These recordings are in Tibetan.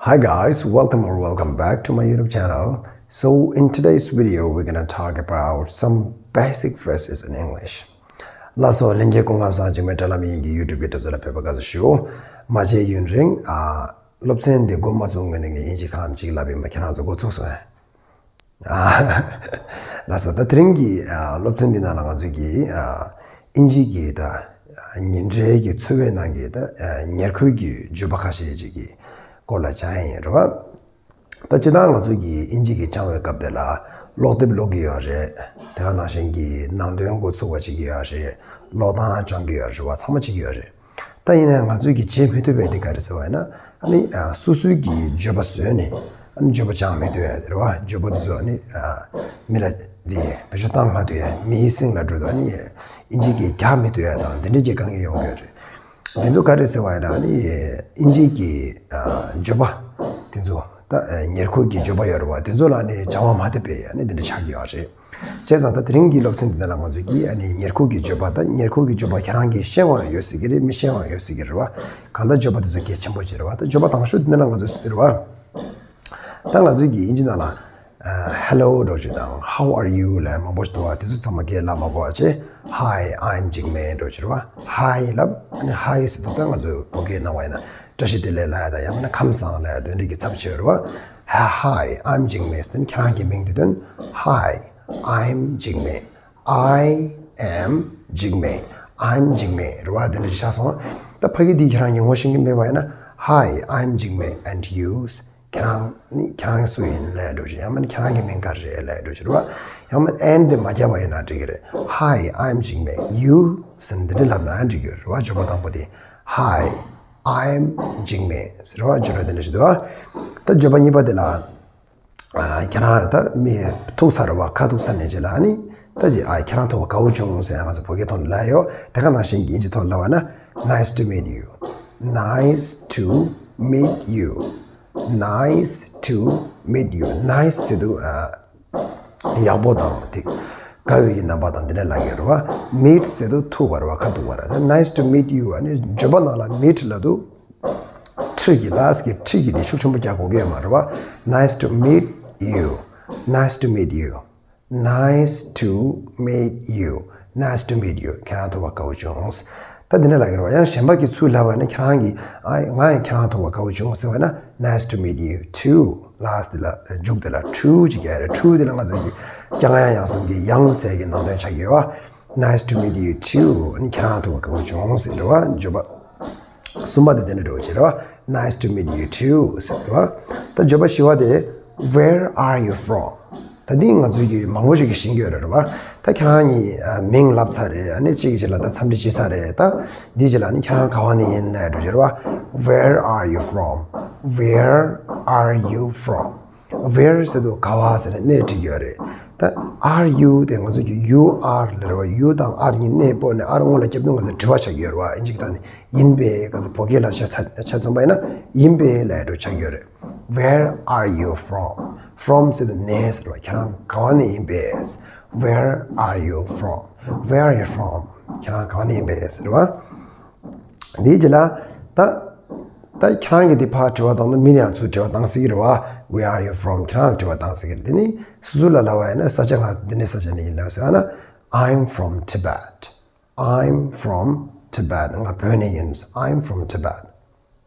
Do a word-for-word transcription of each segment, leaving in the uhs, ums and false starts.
Hi guys, welcome or welcome back to my YouTube channel. So in today's video, we're gonna talk about some basic phrases in English. ལགས་སོ། ལྷན་རྒྱས་སྐུ་ཁམས་བཟང་། འཇིགས་མེད་དྲ་ལམ་དབྱིན་གྱི་YouTube་གི་དྲ་ཚོགས་ལ་ཕེབས་པ་དགའ་བསུ་ཞུ། མ་བརྗེད་ཡུན་རིང་། ཨ། སློབ་ཚན་འདི་འགོ་མ་ཚུགས་སྔོན་ནས་ངས་དབྱིན་ཇི་ཁང་གཅིག་ལབ་ཡིན་པ་ཁྱེད་རང་ཚོ་འགོ་ཚུགས་སོང་ཨ། ལགས་སོ། ད་དེ་རིང་གི་ཨ་སློབ་ཚན་འདི་ནང་ལ་ང་ཚོས་ཀྱི་ཨ་དབྱིན་ཇི་གི་ད་ཨ་ཉིན་རེའི་གི་འཚོ་བའི་ནང་གི་ད་ཨ་ཉེར་མཁོའི་གི་བརྗོད་པ་ཁ་ཤས་ཅིག་གི་སྐོར་ལ་སྦྱང་ཡིན་རེད་བ། ད་སྤྱིར་བཏང་ང་ཚོ་གི་དབྱིན་ཇི་གི་སྦྱང་བའི་སྐབས་དེ་ལ་ཀློག་དེབ་ཀློག་གི་ཡོད་རེད། དེ་ག་ནང་བཞིན་གྱི་ནང་དོན་འགོ་ཚུགས་པ་བྱེད་ཀྱི་ཡོད་རེད། ཀློག་སྟངས་སྦྱང་གི་ཡོད་རེད་བ། ཚང་མ་བྱེད་ཀྱི་ཡོད་རེད། ད་ཡིན་ནའང་ང་ཚོས་ཀྱི་བྱེད་མི་ཐུབ་པའི་དེ་ག་རེ་ཟེར་བ་ཡིན་ན། ཨ་ནི་ཨ་སོ་སོའི་གི་བརྗོད་པ་བཟོས་ནས་ཨ་ནི་བརྗོད་པ་སྦྱང་མི་ཐུབ་ཡ་རེད་བ། བརྗོད་པ་དེ་ཚོ་ཨ་ནི་ཨ་མི་ལ་དེ་བེད་སྤྱོད་བཏང་མ་ཐུབ་ཡ། མིའི་སེམས་ལ་འགྲོ་དུས་ཨ་ནི་དབྱིན་ཇི་གི་རྒྱག་མི་ཐུབ་ཡ་དང་དེ་འདྲའི་གི་དཀའ་ངལ་ཡོང་གི་ཡོད་རེད། དེ་ཚོ་ག་རེ་ཟེར་བ་ཡིན་ན། ཨ་ནི་དབྱིན་ཇི་གི་ཨ་བརྗོད་པ་དེ་ཚོ་ད་ཨ་ཉེར་མཁོ་གི་བརྗོད་པ་ཡོད་རེད་བ། དེ་ཚོ་ལ་ཨ་ནི་སྦྱང་བ་མ་ཐེབས་པའི་ཨ་ནི་དེ་འདྲ་ཆགས་ཀྱི་ཡོད་རེད། བྱས་ཙང་ད་དེ་རིང་གི་སློབ་ཚན་འདི་ནང་ལ་ང་ཚོས་ཀྱིས་ཨ་ནི་ཉེར་མཁོ་གི་བརྗོད་པ་དང་ཉེར་མཁོ་གི་བརྗོད་པ་ཁྱེད་རང་གིས་ཤེས་པའང་ཡོད་སྲིད་ཀྱི་རེད། མི་ཤེས་པའང་ཡོད་སྲིད་ཀྱི་རེད་བ། གང་ལྟར་བརྗོད་པ་དེ་ཚོ་གལ་ཆེན་པོ་ཅིག་རེད་བ། ད་བརྗོད་པ་དང་ཤོས་འདི་ནང་ལ་ང་ཚོས་ཟེར་བ། ད་ང་ཚོས་ཀྱིས་དབྱིན་ཇི་ནང་ལ་ཨ་Hello འགྲོ་ཅིག་དང་How are you ལབ་མང་པོ་ཞིག་འདུག་བ། དེ་ཚོ་ཚང་མ་སྐད་ལབ་མ་དགོས་པ་བྱས། Hi, I'm འཇིགས་མེད་འགྲོ་ཅིག་རེད་བ། Hi ལབ། ཨ་ནི་Hi ཟེར་དུས་ད་ང་ཚོས་བོད་སྐད་ནང་བ་ཡིན་ན་བཀྲ་ཤིས་བདེ་ལེགས་ལབ་ཡ་དང་། ཡང་མིན་ན་ཁམས་བཟང་ལབ་ཡ་དེ་འདྲ་གི་ཚབ་བྱས་རེད་བ། Hi, I'm འཇིགས་མེད་ཟེར་ན་ཁྱེད་རང་གི་མིང་དེ་དོན། Hi, I'm འཇིགས་མེད། I am འཇིགས་མེད། I'm འཇིགས་མེད་རེད་བ། དེ་འདྲ་ཞིག་ཆགས་སོང་། ད་ཕ་གི་འདི་ཁྱེད་རང་གིས་ངོ་ཤེས་ཀྱི་མེད་པ་ཡིན་ན། Hi, I'm འཇིགས་མེད། And you? ཁྱེད་རང་ནི་ཁྱེད་རང་སུ་ཡིན་ལབ་འགྲོ་ཅིག་ཡང་མིན་ཁྱེད་རང་གི་མིང་ག་རེ་རེད་ལབ་འགྲོ་ཅིག་རེད་བ། ཡང་མིན་and དེ་མ་བརྒྱབ་པ་ཡིན་ན་འགྲིག་གི་རེད། Hi, I'm འཇིགས་མེད། You ཟེར་ནས་འདི་འདྲ་ལབ་ན་འགྲིག་གི་རེད་བ། བརྗོད་པ་དང་པོ་དེ། Hi, I'm འཇིགས་མེད་ཟེར་བ། བརྗོད་པ་དེ་འདྲ་ཞིག་འདུག་བ། ད་བརྗོད་པ་གཉིས་པ་དེ་ལ། ཨ། ཁྱེད་རང་ད་མི་ཐུག་ཚར་བ། ཁ་ཐུག་ཚར་ནས་རྗེས་ལ་ཨ་ནི་ད་ཅི། ཨ། ཁྱེད་རང་ཐུག་པ་དགའ་བོ་བྱུང་ཟེར་ང་ཚོ་བོད་སྐད་ཐོག་ནས་ལབ་ཡོད། དེ་ག་ནང་བཞིན་གྱི་དབྱིན་ཇི་ཐོག་ལབ་པ་ན། Nice to meet you. Nice to meet you. Nice to meet you. Nice ཟེར་དུས། ཨ། ཡག་པོ་དང་དེ་དགའ་བའི་གི་རྣམ་པ་དང་དེ་འདྲ་ལབ་ཡོད་རེད་བ། Meet ཟེར་དུས་ཐུག་པ་རེད་བ། ཁ་ཐུག་པ་རེད། ད་nice to meet you ཨ་ནི་བརྗོད་པ་ནང་ལ་meet ལབ་དུས། ཊི་གི་ལ་སི་གི་ཊི་གི་དེ་ཤུགས་ཆེན་པོ་རྒྱག་དགོས་ཀྱི་ཡོད་མ་རེད་བ། Nice to meet you. Nice to meet you. Nice to meet you. Nice to meet you. ཁྱེད་རང་ཐུག་པ་དགའ་བོ་བྱུང་། ད་འདི་འདྲ་ལབ་ཀྱི་རེད་བ། ཡང་གཞན་པ་གི་ཚུལ་ལབ་པ་ན། ཁྱེད་རང་གིས། ཨ། ང་ཡང་ཁྱེད་རང་ཐུག་པ་དགའ་བོ་བྱུང་ཟེར་བ་ན། Nice to meet you too. ལ་སི་དེ་ལ་མཇུག་དེ་ལ་ཊུ་ཅིག་རྒྱག་ཡ་རེད། ཊུ་དེ་ལ་ང་ཚོ་གི་ཀྱང་ཡང་ཡང་གསུམ་གྱི་ཡང་ཟེར་གྱི་ནང་དོན་ཆགས་ཀྱི་ཡོད་བ། Nice to meet you too. ཨ་ནི་ཁྱེད་རང་ཐུག་པ་དགའ་བོ་བྱུང་ཟེར་རེད་བ། བརྗོད་པ་གསུམ་པ་དེ་དེ་འདྲ་འདྲ་བོ་ཅིག་རེད་བ། Nice to meet you too ཟེར་རེད་བ། ད་བརྗོད་པ་བཞི་བ་དེ། Where are you from? ད་འདི་ང་ཚོའི་གི་མང་པོ་ཞིག་གིས་ཤེས་ཀྱི་ཡོད་རེད་བ། ད་ཁྱེད་རང་གཉིས་ཨ་མིང་ལབ་ཚར་རེད། ཨ་ནི་གཅིག་གིས་གཅིག་ལ་ད་འཚམས་འདྲི་བྱས་ཚར་རེད། ད་འདི་གཅིག་ལ་ནི་ཁྱེད་རང་ག་བ་ནས་ཡིན་ལབ་འགྲོ་གི་རེད་བ། Where are you from? Where are you from? Where ཟེར་དུས་ག་བ་ཟེར་ནས་གནས་འབྲི་གི་ཡོད་རེད། ད་are you དེ་ང་ཚོ་གི་you are ལབ་རེད་བ། you དང་are གཉིས་གནས་སྤོས་ནས་are སྔོན་ལ་བརྒྱབ་དུས་ང་ཚོ་དྲི་བ་ཆགས་ཀྱི་ཡོད་རེད་བ། ཨིན་ཇི་གི་ཐོག་ནས་ཡིན་པས། ང་ཚོ་བོད་སྐད་ལ་ཆ་ཆ་མཚོན་པ་ཡིན་ན་ཡིན་པས་ལབ་འགྲོ་ཆགས་ཀྱི་ཡོད་རེད། Where are you from? From ཟེར་དུས་ནས་ཟེར་བ། ཁྱེད་རང་ག་བ་ནས་ཡིན་པས། Where are you from? Where are you from? ཁྱེད་རང་ག་བ་ནས་ཡིན་པས་ཟེར་བ། དེའི་རྗེས་ལ་ད་ད་ཁྱེད་རང་གིས་དེ་ཕར་དྲི་བ་བཏང་ན་མི་ལ་ཡང་ཚུར་དྲི་བ་བཏང་སྲིད་ཀྱི་རེད་བ། Where are you from? ཁྱེད་རང་ལ་དྲི་བ་བཏང་སྲིད་ཀྱི་རེད། དེ་ནི་སོ་སོ་ལ་ལབ་པ་ཡིན་ན། ས་ཆ་ང་འདི་ནས་ས་ཆ་ནས་ཡིན་ལབ་ཟེར་ན། I'm from Tibet. I'm from Tibet. ང་བོད་ནས་ཡིན། I'm from Tibet.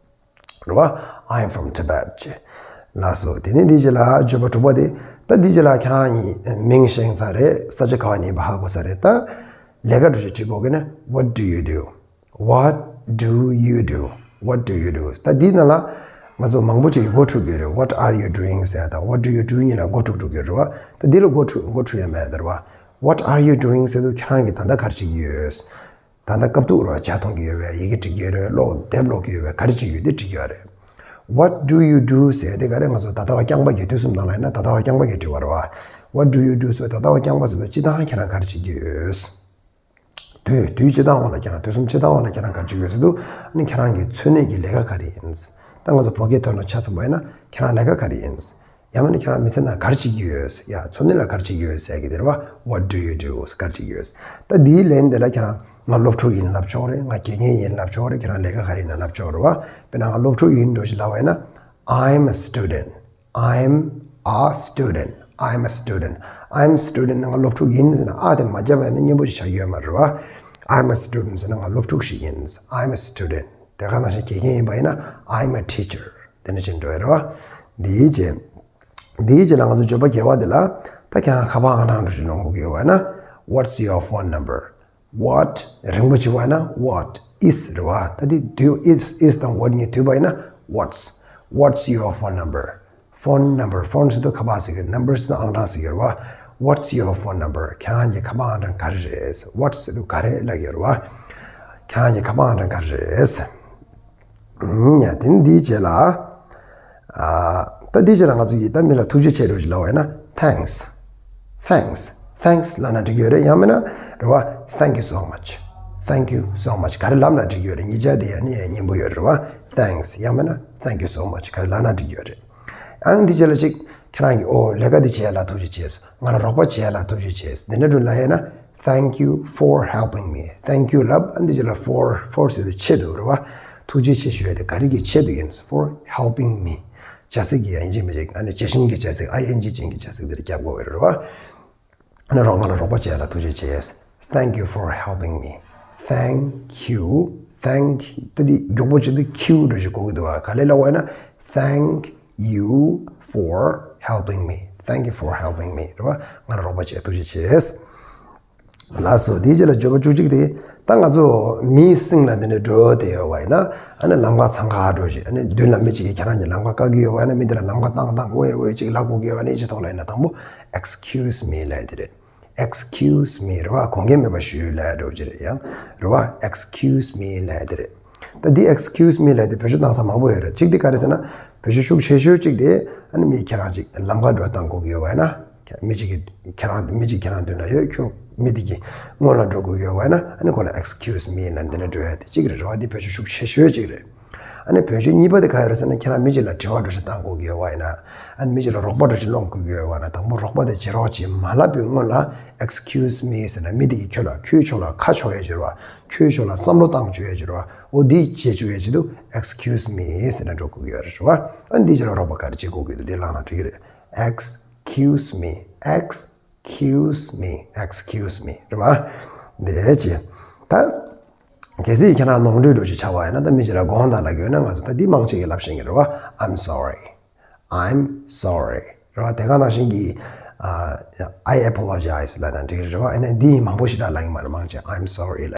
རེད་བ། I'm from Tibet ཅེས། ལགས་སོ། དེ་ནས་འདིའི་རྗེས་ལ་བརྗོད་པ་དྲུག་པ་དེ། ད་འདིའི་རྗེས་ལ་ཁྱེད་རང་གཉིས་མིང་ཤེས་ཚར་རེད། ས་ཆ་ག་བ་ནས་ཡིན་པ་ཧ་གོ་ཚར་རེད། ད་ལས་ཀ་འདྲ་ཞིག་བྱེད་དགོས་ཀྱི་ན། What do you do? What do you do? What do you do? ད་འདིའི་ནང་ལ་ང་ཚོ་མང་པོ་ཅིག་གིས་མགོ་འཁྲུག་གི་རེད། What are you doing? ཟེར་ཡ་དང་What do you do གཉིས་ལ་མགོ་འཁྲུག་འཁྲུག་གི་རེད་བ། ད་འདི་ལ་མགོ་འཁྲུག་མགོ་འཁྲུག་ཡ་མེད་རེད་བ། What are you doing? ཟེར་དུས་ཁྱེད་རང་གིས་ད་ལྟ་ག་རེ་བྱེད་ཀྱི་ཡོད། ད་ལྟ་སྐབས་ཐོག་རེད་བ། ཇ་འཐུང་གི་ཡོད་པས། ཡི་གེ་འབྲི་གི་ཡོད་རེད། ཀློག་དེབ་ཀློག་གི་ཡོད་པས། ག་རེ་བྱེད་ཀྱི་ཡོད་དེ་འབྲི་གི་ཡོད་རེད། What do you do? ཟེར་དེ་ག་རེ། ང་ཚོ་ད་ལྟ་བ་རྐྱང་པ་གི་དུས་གསུམ་ནང་ལ་ཡིན་ན་ད་ལྟ་བ་རྐྱང་པ་གི་དྲི་བ་རེད་བ། What do you do? ཟེར་ད་ལྟ་བ་རྐྱང་པ་ཟེར་དུས་སྤྱིར་བཏང་ཁྱེད་རང་ག་རེ་བྱེད་ཀྱི་ཡོད། དུས་དུས་སྤྱིར་བཏང་བ་ལ་ཁྱེད་རང་དུས་གསུམ་སྤྱིར་བཏང་བ་ལ་ཁྱེད་རང་ག་རེ་བྱེད་ཀྱི་ཡོད་ཟེར་དུས། ཨ་ནི་ཁྱེད་རང་གི་འཚོ་གནས་ཀྱི་ལས་ཀ་ག་རེ་ཡིན། ད་ང་ཚོ་བོད་སྐད་ཐོག་ནས་ཆ་མཚོན་པ་ཡིན་ན་ཁྱེད་རང་ལས་ཀ་ག་རེ་ཡིན། ཡང་མིན་ན་ཁྱེད་རང་མི་ཚེ་ནང་ག་རེ་བྱེད་ཀྱི་ཡོད། ཡ། འཚོ་གནས་ལ་ག་རེ་བྱེད་ཀྱི་ཡོད་ཟེར་གྱི་དེ་རེད་བ། What do you do? ག་རེ་བྱེད་ཀྱི་ཡོད། ད་འདིའི་ལན་དེ་ལ་ཁྱེད་རང་ང་སློབ་ཕྲུག་ཡིན་ལབ་ཆོག་རེད། ང་དགེ་རྒན་ཡིན་ལབ་ཆོག་རེད། ཁྱེད་རང་ལས་ཀ་ག་རེ་ཡིན་ན་ལབ་ཆོག་རེད་བ། དཔེར་ན་ང་སློབ་ཕྲུག་ཡིན་འགྲོ་ཞིག་ལབ་པ་ཡིན་ན། I'm a student. I'm a student. I'm a student. I'm a student. ང་སློབ་ཕྲུག་ཡིན་ཟེར་ན་ཨ་དེ་མ་བརྒྱབ་པ་ཡིན་ན་སྙན་པོ་ཞིག་ཆགས་ཀྱི་ཡོད་མ་རེད་བ། I'm a student ཟེར་ན་ང་སློབ་ཕྲུག་ཞིག་ཡིན། I'm a student. དེ་ག་ནང་བཞིན་དགེ་རྒན་ཡིན་པ་ཡིན་ན་I'm a teacher. དེ་འདྲ་བྱས་འགྲོ་ཡ་རེད་བ། འདིའི་རྗེས། འདིའི་རྗེས་ལ་ང་ཚོ་བརྗོད་པ་རྒྱས་པ་འདི་ལ་ད་ཁྱེད་རང་ཁ་པར་ཨང་གྲངས་འདྲ་ཞིག་སློང་དགོས་ཀྱི་ཡོད་པ་ཡིན་ན། What's your phone number? What རིང་པོ་བྱས་པ་ཡིན་ན་what is རེད་བ། ད་འདི་དུས་is is དང་what གཉིས་དུས་པ་ཡིན་ན་what's, what's your phone number? Phone number, phone ཟེར་དུས་ཁ་པར་ཟེར་གི། number ཟེར་དུས་ཨང་གྲངས་ཟེར་གི་རེད་བ། What's your phone number? ཁྱེད་རང་གི་ཁ་པར་ཨང་གྲངས་ག་རེ་རེད། What ཟེར་དུས་ག་རེ་ལབ་ཀྱི་རེད་བ། ཁྱེད་རང་གི་ཁ་པར་ཨང་གྲངས་ག་རེ་རེད། ཡ། དེ་ནི་འདིའི་རྗེས་ལ། ཨ། ད་འདིའི་རྗེས་ལ་ང་ཚོ་ཡིས་ད་མི་ལ་ཐུགས་རྗེ་ཆེ་འདྲ་ཞིག་ལབ་པ་ཡིན་ན། Thanks. Thanks. Thanks ལབ་ན་འགྲིག་གི་ཡོད་རེད། ཡང་མིན་ན་རེད་བ། Thank you so much. Thank you so much ག་རེ་ལབ་ན་འགྲིག་གི་ཡོད་རེད། ཉིན་རྒྱབ་དེ་ཡང་ནི་སྙན་པོ་ཡོད་རེད་བ། Thanks ཡང་མིན་ན་Thank you so much ག་རེ་ལབ་ན་འགྲིག་གི་ཡོད་རེད། ཨང་འདི་རྗེས་ལ་ཅིག་ཁྱེད་རང་གིས་ཨོ་ལས་ཀ་འདི་བྱས་ལ་ཐུགས་རྗེ་ཆེ། ང་ལ་རོགས་པ་བྱས་ལ་ཐུགས་རྗེ་ཆེ། འདི་འདྲ་འདྲ་ལབ་ཡ་ན། Thank you for helping me. Thank you ལབ། ཨ་འདི་རྗེས་ལ་for, for ཟེར་དུས་ཆེད་དུ་རེད་བ། ཐུགས་རྗེ་ཆེ་ཞུ་ཡ་དེ་ག་རེ་གི་ཆེད་དུ་ཡིན། For helping me བྱ་ཚིག་གི་ཡིན་གཅིག་མིན་གཅིག་ཨ་ནི་བྱ་བཞིན་གྱི་བྱ་ཚིག ing ཅན་གྱི་བྱ་ཚིག་འདིར་རྒྱབ་དགོས་ཀྱི་རེད་བ། ཨ་ནི་རོགས། ང་ལ་རོགས་པ་བྱས་ལ་ཐུགས་རྗེ་ཆེ། Thank you for helping me. Thank you. Thank ད་འདི་མགྱོགས་པོ་བྱེད་དུས་Q འདྲ་ཞིག་གོ་གི་འདུག་བ། ག་ལེར་ལབ་པ་ཡིན་ན། Thank you for helping me. Thank you for helping me རེད་བ། ང་ལ་རོགས་པ་བྱས་ཐུགས་རྗེ་ཆེ། ལགས་སོ། དེའི་རྗེས་ལ་བརྗོད་པ་བཅུ་གཅིག་དེ། ད་ང་ཚོ་མི་སྲིང་ལ་འདི་འདྲ་འགྲོ་བསྡད་ཡོད་པ་ཡིན་ན། ཨ་ནི་ལམ་ཁ་འཚང་ཁ་འགྲོ་ཞིག་ཨ་ནི་མདུན་ལ་མི་གཅིག་གིས་ཁྱེད་རང་གི་ལམ་ཁ་བཀག་གི་ཡོད་པ་ཡིན་ན། མི་འདི་ལ་ལམ་ཁ་བཏང་བཏང་འོ་ཡ་འོ་ཡ་ཅིག་ལབ་དགོས་ཀྱི་ཡོད་པ་ཡིན་ན། ཅི་ཐོག་ལ་ཡིན་ན། དང་པོ་Excuse me ལབ་ཡ་དེ་རེད། Excuse me རེད་བ། དགོངས་འགལ་མེད་པ་ཞུ་ལབ་ཡ་འདྲ་ཅིག་རེད་ཡང་རེད་བ། Excuse me ལབ་ཡ་དེ་རེད། ད་འདི་Excuse me ལབ་ཡ་དེ་བེད་སྤྱོད་བཏང་ས་མང་པོ་ཡོད་རེད། གཅིག་དེ་ག་རེ་ཟེར་ན། བེད་སྤྱོད་ཤུགས་ཆེ་ཤོས་གཅིག་དེ། ཨ་ནི་མི་ཁྱེད་རང་ཅིག་ལམ་ཁ་འགྲོ་བཏང་དགོས་ཀྱི་ཡོད་པ་ཡིན་ན། མི་གཅིག་གིས་ཁྱེད་རང་མི་གཅིག་ཁྱེད་རང་མདུན་ལ་ཡོད། ཁྱོད་མི་དེ་གི་སྔོན་ལ་འགྲོ་དགོས་ཀྱི་ཡོད་པ་ཡིན་ན། ཨ་ནི་ཁོ་ལ་Excuse me ལབ་འདི་འདྲ་འགྲོ་ཡ་དེ་གཅིག་རེད། རེད་བ། འདི་བེད་སྤྱོད་ཤུགས་ཆེ་ཤོས་གཅིག་རེད། ཨ་ནི་བེད་སྤྱོད་གཉིས་པ་དེ་ག་ཡོད་རེད་ཟེར་ན། ཁྱེད་རང་མི་གཅིག་ལ་དྲི་བ་འདྲ་ཞིག་བཏང་དགོས་ཀྱི་ཡོད་པ་ཡིན་ན། ཨ་ནི་མི་གཅིག་ལ་རོགས་པ་འདྲ་ཞིག་སློང་དགོས་ཀྱི་ཡོད་པ་ཡིན་ན། དང་པོ་རོགས་པ་དེ་བྱེད་རོགས་བྱེད་མ་ལབ་པའི་སྔོན་ལ་Excuse me ཟེར་ན། མི་དེ་གིས་ཁྱོད་ལ་ཁྱོད་ཕྱོགས་ལ་ཁ་ཕྱོགས་ཡ་ཅིག་རེད་བ། ཁྱོད་ཕྱོགས་ལ་བསམ་བློ་བཏང་བཅུག་ཡ་ཅིག་རེད་བ། འོ་འདི་བྱེད་བཅུག་ཡ་ཅིག་འདུག Excuse me ཟེར་ན་འགྲོ་དགོས་ཀྱི་ཡོད་རེད་བ། ཨ་ནི་འདི་རྗེས་ལ་རོགས་པ་ག་རེ་བྱེད་དགོས་ཀྱི་འདུག་འདི་བླངས་ན་འགྲིག་གི་རེད། Excuse me. Excuse me. Excuse me རེད་བ། འདི་བྱས། ད་གལ་སྲིད་ཁྱེད་རང་ནོར་འཁྲུལ་འདྲ་ཞིག་ཆགས་པ་ཡིན་ན། ད་མི་གཅིག་ལ་དགོངས་དག་ལབ་དགོས་ན། ང་ཚོ་ད་འདི་མང་ཆེ་གིས་ལབ་ཤེས་ཀྱི་རེད་བ། I'm sorry. I'm sorry རེད་བ། དེ་ག་ནང་བཞིན་གྱི་ཨ། I apologize ལབ་ན་འགྲིག་རེད་བ། ཨ་ནི་འདི་མང་པོ་ཞེ་དྲག་ལབ་ཀྱི་མ་རེད། མང་ཆེ་I'm sorry